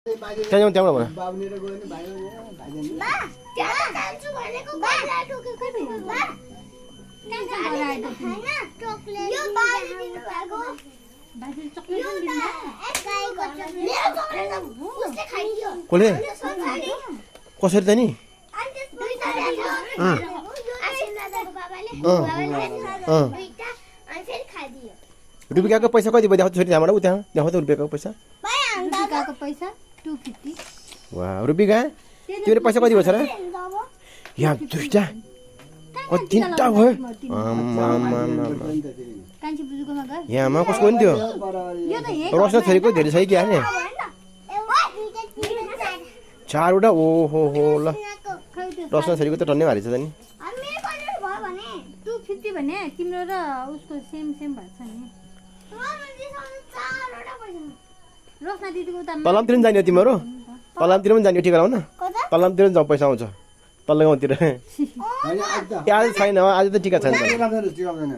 त्यहाँ जाउँ त्यहाँबाट भन बाबुनेर गयो भने भाइ भाइदैन बा त्यहाँ जान्छु भनेको बाला ठोकेको बा कहाँ हैन चकलेट यो बाले दिनु भएको बाले चकलेट दिनु गाईको चकलेट मेरो चकलेट उसले खाइदियो कसले कसरी त नि अनि त्यस दुईटा आशीर्वादको बाबाले दुईटा अनि फेरि खाइदियो रुपियाँको पैसा कति भयो देखाउँछ छोरी त्यहाँबाट उ त्यहाँ देखाउँछ रुपियाँको पैसा भाइ रुपियाँको पैसा 250 वा रुपियाँ तिम्रो पैसा कति भयो छोरा यहाँ दुईटा तिनवटा भयो कान्छी बुजुकोमा गए यहाँमा कसको नि त्यो रोशन छोरीको धेरै छ कि क्या नि चारवटा ओहो हो ल रोशन छोरीको त टन्नै भारी छ त नि भने 250 भने तिम्रो र उसको सेम सेम भएको छ नि रोशना दिदीको त तलामतिर पनि जाने हो तिमीहरू तलामतिर पनि जाने हो टिका लाउन तलामतिर पनि जाउँ पैसा आउँछ तल्लो गाउँतिर होइन आज त आज छैन आज त टिका छैन टिकाउँदैन